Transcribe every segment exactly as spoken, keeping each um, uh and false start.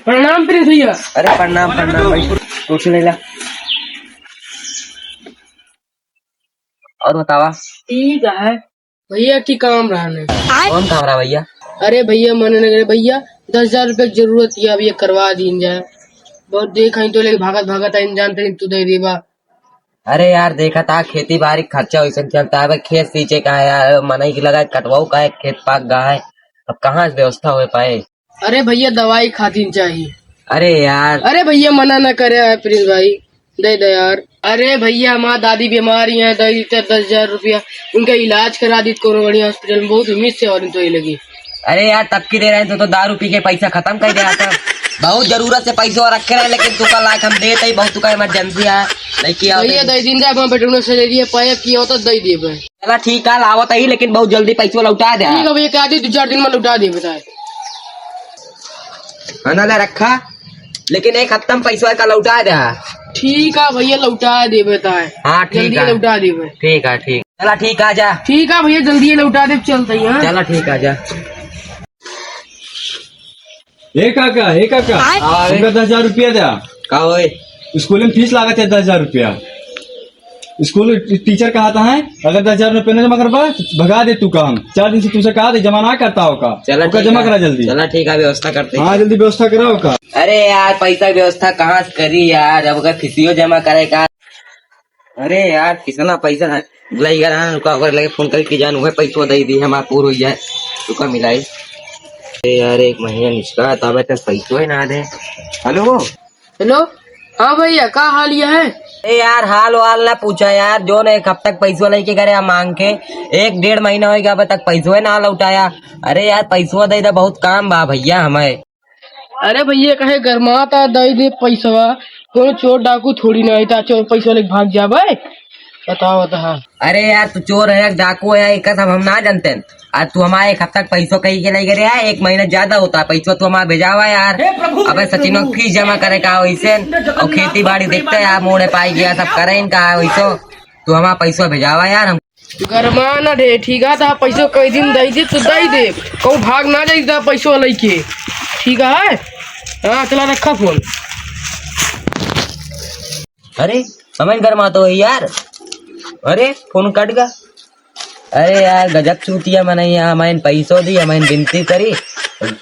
प्रणाम प्रिंस भैया। अरे प्रणाम, प्रणाम भाई। कुछ नहीं ला। और बतावा? ठीक है। भैया की काम रहा नहीं। कौन काम रहा भैया? अरे भैया, मने न करे भैया, दस हजार रुपया की जरूरत है, अब ये करवा दीन जाए। बहुत देख आई तो लेके भागत भागत आइन, जानते नहीं तू दे देबा। अरे यार, देखा था खेती बाड़ी खर्चा वैसे चलता है, अब खेत सींचे का है यार, मनई के लगा कटवाऊ का है, खेत पाक गा है, अब कहाँ से व्यवस्था हो पाए? अरे भैया, दवाई खातिर चाहिए। अरे यार। अरे भैया, मना ना करे यार प्रिंस भाई, दे दे यार। अरे भैया, हमार दादी बीमार ही है, दे देते दस हजार रुपया, उनका इलाज करा दी कोनो बढ़िया हॉस्पिटल में, बहुत उम्मीद से और तो ये लगी। अरे यार, तब की दे रहे हैं तो, तो दारू पी के पैसा खत्म कर दिया था। बहुत जरूरत से पैसा रखे रहे, लेकिन तुका लायक हम देते ही, बहुत तुका इमरजेंसी है, लेके आओ भैया, दे। दे दिन दे, अपना बेटुना से ले लिए, पाए किया हो तो दे दिए भाई। चला ठीक है, लावत ही, लेकिन बहुत जल्दी पैसा लौटा दे। ठीक है भैया, कह दी, दो चार दिन में लौटा दे बताए। हाँ ना, ले रखा, लेकिन एक हफ्ता में पैसा का लौटा दे। ठीक है भैया, लौटा दे बताए। हाँ, ठीक जल्दी है। लौटा दे भाई। ठीक है, ठीक। चला ठीक, आ जा। ठीक है भैया, जल्दी लौटा दे, चलते हैं। चला ठीक, आ जा। ए काका, ए काका, आय। हमका दस हजार रुपया द्या। का होय? स्कूल में फीस लागत है दस हजार रुपया। स्कूल टी-, टीचर कहत है, अगर दस हजार रुपया न जमा करबा, तो भगा दे तू काम। चार दिन से तुमसे कहा थे, जमा ना करता हो का? चला ओका ठीक जमा है। करा जल्दी। चला ठीक है, व्यवस्था करते हैं। हाँ, जल्दी व्यवस्था कराओ का। अरे यार, पैसा व्यवस्था कहाँ से करी यार, अब अगर फीसियो जमा करे का। अरे यार, कितना पैसा है? बुलाई यार, हाँ, रुका, ओकर लगे फोन करके जान, उहे पैसवा दे दी, हमार पूर हो जाए, रुका मिलाई। अरे यार, एक महीना निचका, तबे तक पैसवा ही ना दे। हेलो। हेलो, हाँ भैया, का हाल ये है? अरे यार, हाल वाल ना पूछा यार, जो ने एक हफ्ता तक पैसवा लेके करे आ मांग के, एक डेढ़ महीना हो गया, अब तक पैसवा ही ना लौटाया। अरे यार, पैसवा दे दे, बहुत काम बा भैया हमें। अरे भैया, कहे गरमाता, दे दे पैसवा, कोनो चोर डाकू थोड़ी ना है, ता चोर पैसवा लेके भाग जाबे। बताओ, बताओ। अरे यार, तू चोर है, डाकू है, एका सब हम ना जानते। आज तू हमारे एक हफ्ता पैसो कहीं के नहीं करे है, एक महीना ज्यादा होता है, पैसो तू हमारा भेजावा यार। अबे सचिनो फीस जमा करे का वैसे, और खेती बाड़ी देखते हैं यार, मोड़े पाई गया, सब करे इनका वैसो। तू हमारा पैसो भेजावा यार, हम गरमा ना दे, ठीक है? तो पैसो कई दिन दे दे, तो दे दे, कहूँ भाग ना जाए, तो पैसो लेके, ठीक है? हाँ, चला रखा फोन। अरे, हमें गरमा तो है यार। अरे, फोन कट गया। अरे यार, गजब चूतिया मनई है, हमें पैसो दी, हमें विनती करी।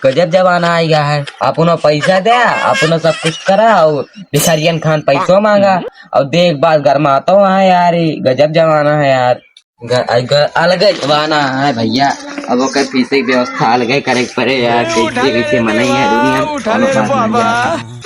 गजब जमाना आ गया है। अपनो पैसा दे, अपनो सब कुछ करा, और भिखारियन खान पैसो मांगा, और देख बात गरमा तो है यार, ये गजब जमाना है यार। ग-, ग-, अलगे जमाना है भैया, अब ओकर फीसे के व्यवस्था अलगे करे के पड़े यार, कैसे कैसे मनई है दुनिया में, उठा कोनो ले बात नहीं बाबा। है।